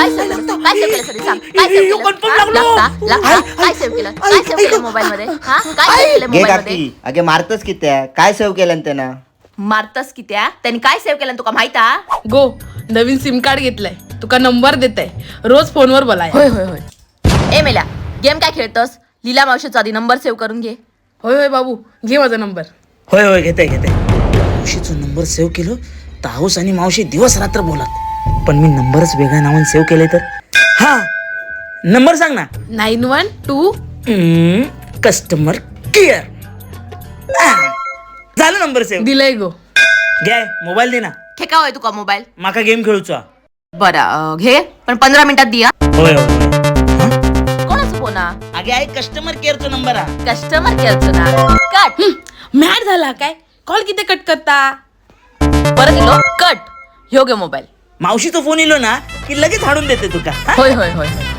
काय सेव्ह केलं? काय सेव्ह केलं सरी सांग, काय सेव्ह केलं? confirm हा? लागलो. लागता लागता काय सेव्ह केलं? काय सेव्ह केलं मोबाईल मध्ये? हा, काय सेव्ह केलं घे मोबाईल मध्ये? काकी, अगे मारतस कित्या? काय सेव्ह केलं त्यानं? मारतस कित्या? त्यांनी काय सेव्ह केलं तुका माहित हा? गो, नवीन सिम कार्ड घेतलंय, तुका नंबर देतय, रोज फोनवर बोलाय. होय होय होय. ए मेला, गेम काय खेळतस? लीला मावशीचा आधी नंबर सेव्ह करून घे. होय होय बाबू, घे माझा नंबर. होय होय, घेते घेते. मावशीचा नंबर सेव्ह केलं तर हाऊस आणि मावशी दिवस रात्र बोलत. पण मी नंबरच वेगळ्या नावाने सेव्ह केले तर? हा, नंबर सांग ना. 912. कस्टमर केअर, झालं नंबर सेव्ह. दिलंय गो. घ्या मोबाईल, दे ना. ठेका होय तुका मोबाईल? माका गेम खेळूचा. बरं, घे, पण 15 मिनिटात दिया. होय होय होय. कोणाचा फोन हा? अगे आई, कस्टमर केअरचा नंबर हा. कस्टमर केअरचं ना? कट. मॅड झाला काय? कॉल किती कट करता? परत इलो कट. ह्यो घे मोबाईल. मावशीचा फोन इलो ना की लगेच हाडून देते तुका, हा? होय होय होय होय.